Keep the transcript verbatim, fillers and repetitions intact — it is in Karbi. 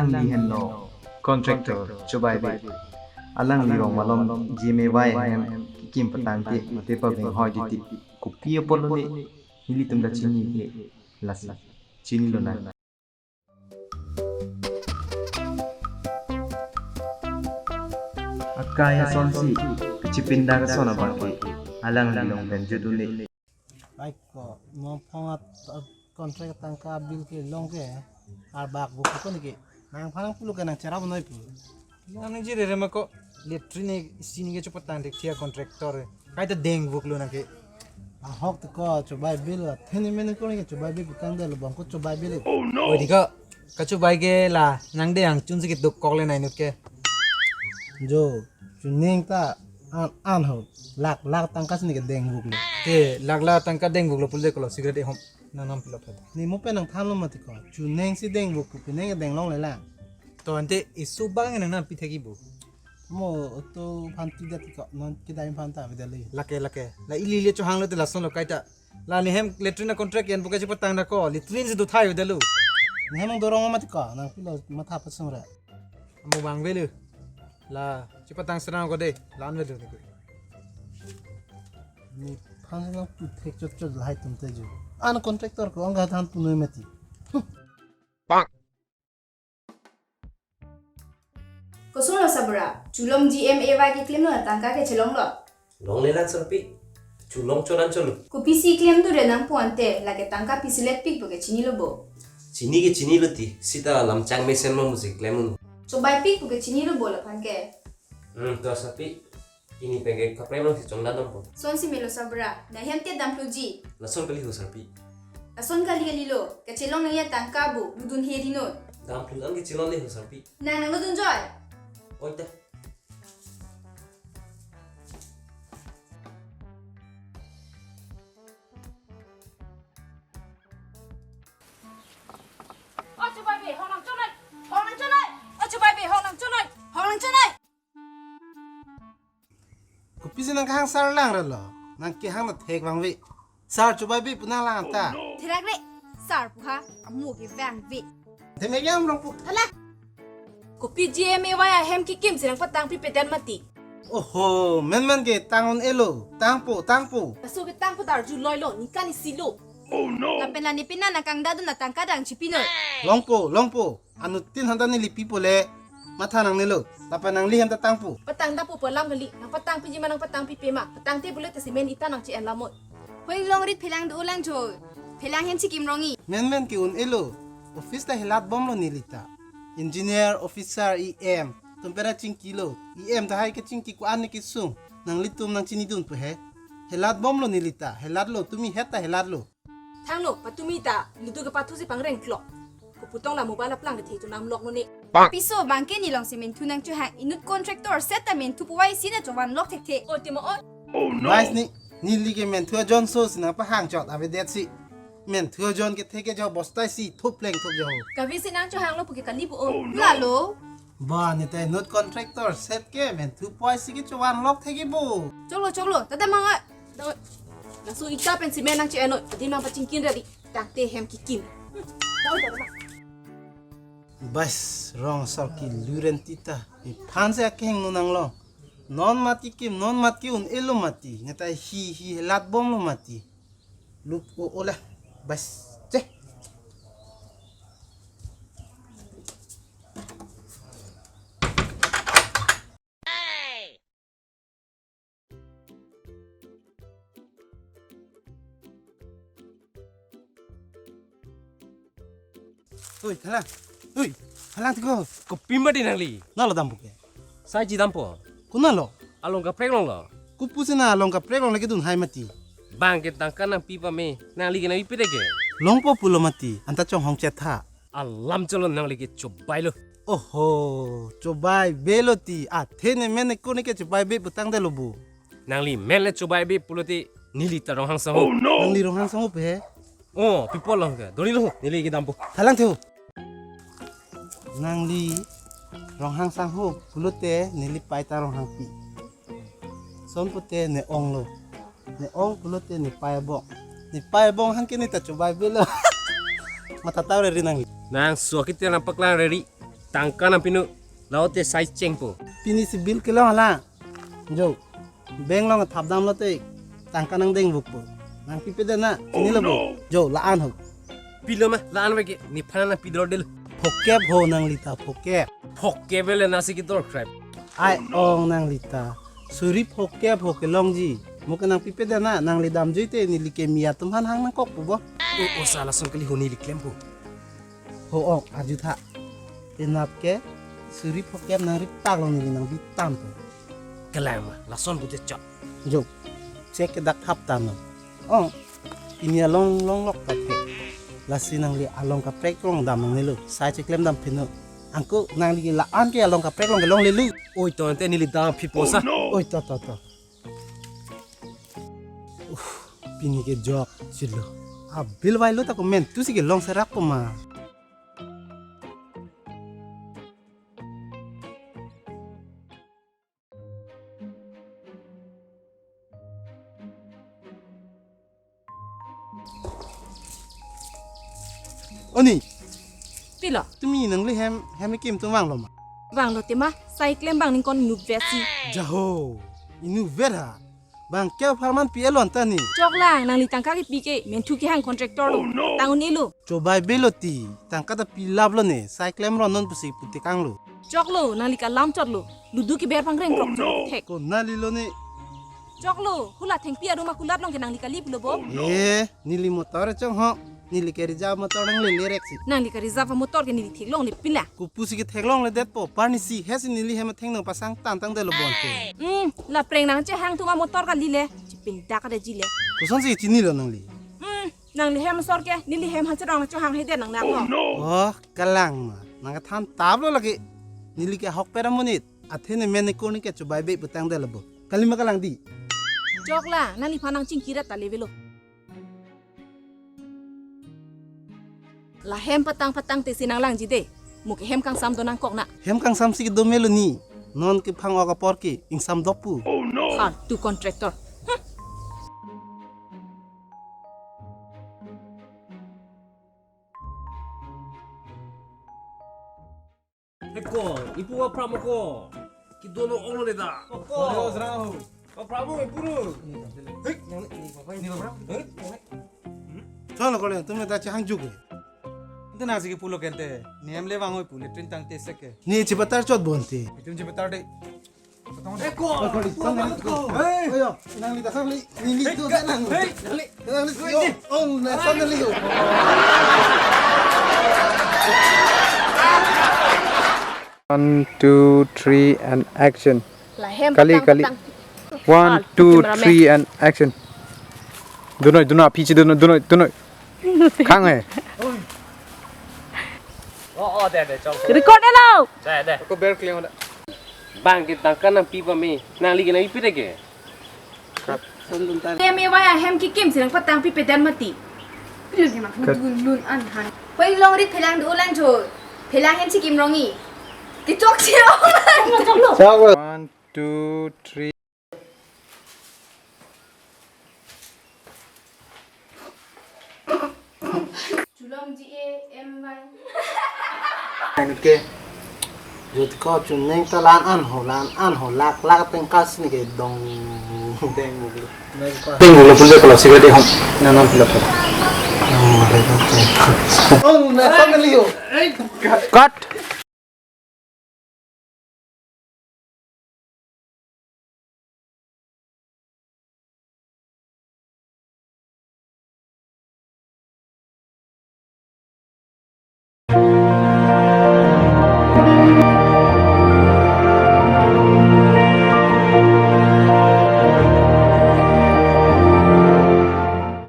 Alangli henlo contractor Chobaibe. Alangli rong malom G M A Y ahem kekim patangte mate paveng hoi titi. Kopi apotlo ne, nelitum ta chini-e, lasi chinilonang. Akai asonsi kachipindak ason abangke alangli along pen jut un-e. Ai ko, non phongo at, at contract tangka bill kelong ke, arbak buk ko niki. Nangphan pulo ke nang cherap noi pu. Nang jire re ma ko, latrine sini ke chepatang dek thia contractor. Kaita deng buklo nang ke. Ahok te ko, Chobaibe lo, athene mene ko niki Chobaibe putangdetlo, bang ko Chobaibe lo. Oi di ko, kachobai ke la, nang de angchun si keduk kok le nai inut ke. Jo, chuning ta an, an ho. Lakh lakh tangka si niki deng buklo. Ke, lakh lakh tangka deng buklo pulote kolo cigarette ehom. Nang nam pilok phai. Ne mo pen nangthanlo mati ko. Chuning si deng buk pu, pining deng longle lang. To ante isu bang nang nam pi thek-i bo. Mo auto phan tu jati ko, non kedai phan ta beda le. Lake, lake. La ili le chohanglo te lasonlo kaita. La nehem latrine contract yan buka chepatang da ko, latrine si do thai beda lo. Nehem dorong mati ko, nang pilo matha pasung ra. Amo bang velu. La chepatang serang ko de, lan velu ni ko. Nephan nang pu thek chot chot lahai atum te jo. An contractor ko angga than punoi mati. Koson lo sabura, chulong G M A Y keklemlo, tangka ke chelonglo. Longle lang sarpi. Chulong choran cholo. Kopisi klemdunre nangpo ante, lake tangka pisi let pik pu ke chinilo bo. Chini ke chinilo ti, sita lamchang mesen mo musi klem un. Chobai pik pu ke chinilo bo laphan ke. Hmm, to sarpi. Ini pen ke kaprek along si chongdam dampo. Sonsi melo sabura, na hem te damphluji. Lason kali ho sarpi. Lason kali kalilo, kachelong nangji atangka bo, ludun he dinon. Damphlu an kachelong le ho sarpi. Nang nang ludun joi. Oi ta. O Chobaibe, hong nang chonoi, hong nang chonoi. O Chobaibe, hong nang chonoi, hong nang chonoi. Kopisi nang kehang sar lang ra lo. Nang kehang na thek vangve. Sar Chobaibe pu nang lang ta. Therak re, sar pu ha, amo ke vangve. Themek yam rong pu. Ala. Kopi G M A Y ahem kekim si nangpatang pipedet mati. Oho, menmen ke tang un-elo. Tangpo, tangpo. Laso ke tangpo ta arjuloi lo, ningkan isi lo. Lapen la ne pina nang kangdadun atangka dang chipinoi. Longpo, longpo. Anuttin handa neli pipo le matha nangnelo. Lapen nangli hem ta tangpo. Patang dapo pu alam kali. Nangpatang piji ma nangpatang pipe ma. Patangte pulote cement ita nang chi-en lamoi. Hoi longrit phelang do lang jo. Phelang hen chikim rong-i. Menmen ke un-elo. Office ta helat bomlo neli ta. Engineer, officer, E M. Tumpera chingkilo. E M ta hai kechingki ko-an ne kesung. Nanglitum nang chinidun pu he. Helat bomlo neli ta. Helatlo, tumi het ta helatlo. Thangno, patumi ta, ludu kepathu si pangreng klok. Koputong la mobile aplang kethe tu nam lok noni. Piso bangke nelong si menthu nang chohang, inut contractor set ta menthu puwai si na chovan lok thekthe. O timo o. Vice ni, neli ke menthu ajon so si nangpahang chot avedet si. Menthu ajon kethe ke jo bostai si thup leng thup jo. Kavi si nang chohanglo pu ke kali pu o. Lalo. Ba, ne ta inut contractor set ke menthu puwai si ke chovan lok thek-i bo. Choklo, choklo, tata manga. Laso ita pen cement nang chi-enoi, adim nang pachingkin ra di, tangte hem kekim. Bas, rong asor kilu ren tita, iphan si akeng no nanglo. Non mat kekim, non mat ke-un-elo mati, ne ta hi hi helat bomlo mati. Luk o ola, bas, che. Oi, thalang. Oi, thalang tiko. Kopi mati nangli? Nalo dampo ke? Saji dampo. Konatlo? Along kaprek along lo. Kopusi na along kaprek along lake dun hai mati. Bang ke tangka nangpi pame. Nangli ke nangpi pede ke? Longpo pulo mati. Anta chonghong chetha. Alam cholo nangli ke Chobaibe lo. Oho, Chobaibe lo ti. Athe ne men ne ko ne ke Chobaibe putangdetlo bo. Nangli men le Chobaibe pulote neli ta Ronghang Sangho. Nangli Ronghang Sangho pe? Oh, people long ke. Dori lo, neli ke dampo. Thalang theo. Nangli Ronghang Sangho pulote neli pai ta Ronghangpi. Son pute ne ong lo. Ne ong pulote ne pai abong. Ne pai abong hangke ne ta Chobaibe lo. Matha tau reri nangli. Nang suak kiti nang paklang reri. Tangka nangpi non, laute size chengpo. Pini si bill kelong hala. Jo. Bank along thap damlote tangka nangdengvekpo. Nangpipedet na, chinilo bo. Jo, la-an ho. Pilo ma, la-an vek ke, nephan nangpidor del. Phokep ho nangli ta, phokep. Phokep le nasi kedo krep. Ai ong nangli ta. Suri phokep ho kelongji. Mo ke nangpipedet na, nangli damjuite neli kemi atum aphan hang nangkokpo bo. O, o, sa lason kali ho neli klempo. Ho ong, arjutha. Penap ke, suri phokep nangri paklo neli nangbi tampo. Kelang ma, lason pute chok. Jo, chek ke dak thap tanglo. Ong, pini along longlok ta thek. Lasi nangli along kaprek along dam nangnelo. Sai cheklem dam pino. Angko nangli la-an ke along kaprek along kelonglelo. Oi, to ante neli dam pipo sa. Oi, to, to, to. Uh, pini ke jok chilo. A bill vailo ta komentu si kelong serak po ma. O ni. Pilo. Tumi nangli hem, hem kim tum vanglo ma? Vanglote ma, sai klem abang ningkan inutvet si. Jaho, inutvet ha. Bang ke apharman pi elon ta ni. Choklang, nangli tangka kepi ke, menthu kehang contractor lo. Oh, no. Tang un-elo. Chobai belo ti, tangka ta pilaplo ne, sai klemron non pusi putekanglo. Choklo, nangli kalam chotlo, ludu keber pangreng krok chok thek. Ko nalilo ne. Choklo, hula thengpi arum akulat along ke nangli kaliplo bo. Eh, neli motor chong ho, neli ke reserve motor nanglele rek si. Nangli ka reserve motor ke neli theklonglepin la. Kopusi ke theklongledetpo, parni si, hesi neli hem athengno pasang tangtangdetlo bonte. Hmm, la preng nangchehang atum amotor kali le, chipindak ada ji le. Kosonsi chinilo nangli? Hmm, nangli hem asor ke, neli hem hacharong chohang hedet nang nang ho. Oh, kalang ma, nang kathan taplo lake, neli ke ahokpet amonit, athe ne men ne koni ke chobai be putangdetlo bo. Kali ma kalang di. Choklang, nangliphan nangchingkirat ta levelo. La hem patang patang te si nanglangji de. Mo ke hem kangsam do nangkok na. Hem kangsam si kedo melo ni. Non kephang-ok apor ke ingsam doppo. Faltu contractor. Hmm. Heko, ipu aphrang mo ko. Kedo lo onglo le da. Ko. Ayo, serang ho. Aphrang mo ipu lo. Hei. Ni aphrang. Hei. Chalo kole, tum ta chehang juk ke. Ante nasi ke pulo kente. Ni hem le vang oi pu latrine tangte sek ke. Ni chepatar chot bonte. Itum chepatar de. Heko. Ko, ko, ko, ko. Hei. Ayo, nangli ta sangli. Neli tu nang. Hei. Nangli. Nangli. Yo, ong, na sangli yo. One, two, three, and action. La hem kali, patang, kali. Patang. One, ah, two, cameraman. Three, and action. Dunoi, dunoi, pichi dunoi, dunoi, dunoi. Khang hai. Oh, oh, de, de, chok. Record de lo. De, de. Ako ber kling da. Bang ke tangka nangpi pame, nangli ke nangpi de ke. Cut. Son dun tar. Te me waya hem kekim si nangpatang pipedet mati. Cut. Dun lun an han. Hoi longri phelang do ulang jo. Phelang hem si kim rong-i. Kechok si ong. Chok lo. One, two, three. Chulom G A M Y. Anke. Jut ko chuning ta la-an ho, la-an ho, lak lak tengka sini ke dong deng muglu. Deng muglu pun de kalau sih de hom. Na non pula pula. Oh, na family ho. Cut.